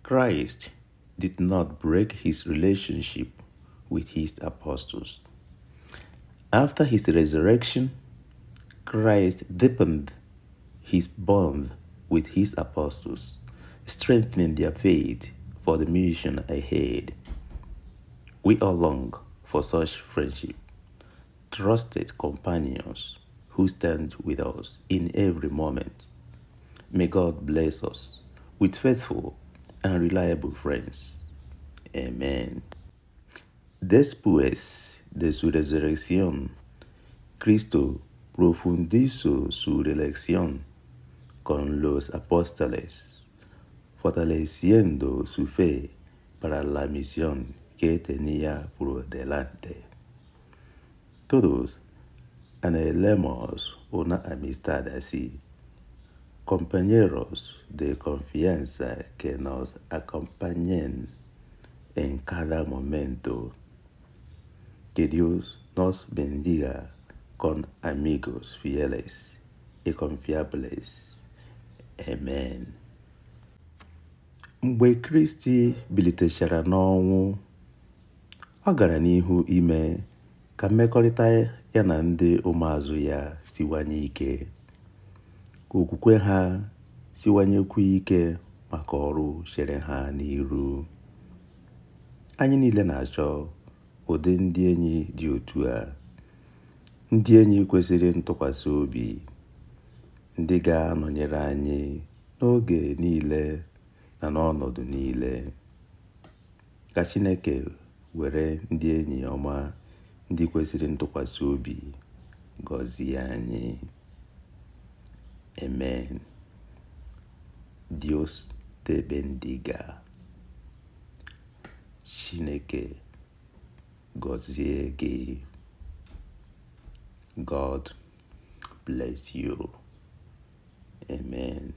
Christ did not break his relationship with his apostles. After his resurrection, Christ deepened his bond with his apostles, strengthening their faith for the mission ahead. We all long for such friendship, trusted companions who stand with us in every moment. May God bless us with faithful and reliable friends. Amen. Después de su resurrección, Cristo profundizó su relación con los apóstoles, fortaleciendo su fe para la misión que tenía por delante. Todos anhelamos una amistad así, compañeros de confianza que nos acompañen en cada momento. Que Dios nos bendiga con amigos fieles y confiables. Amen. Mgbe Kristi bilitechara n'ọnwụ, ọ gara n'ihu ime ka mmekọrịta ya na ndị ụmụazụ ya siwanye ike, ka okwukwe ha siwanyekwa ike maka ọrụ chere ha n'iru. Anyị niile na-achọ ụdị ndị enyi dị otu a, ndị enyi kwesịrị ntụkwasị obi, ndị ga-anọnyere anyị n'oge niile na n'ọnọdụ niile. Ka Chineke were ndị enyi ọma ndị kwesịrị ntụkwasị obi gọzie anyị. Amen. Dios te bendiga. Chineke gọzie gị. God bless you. Amen.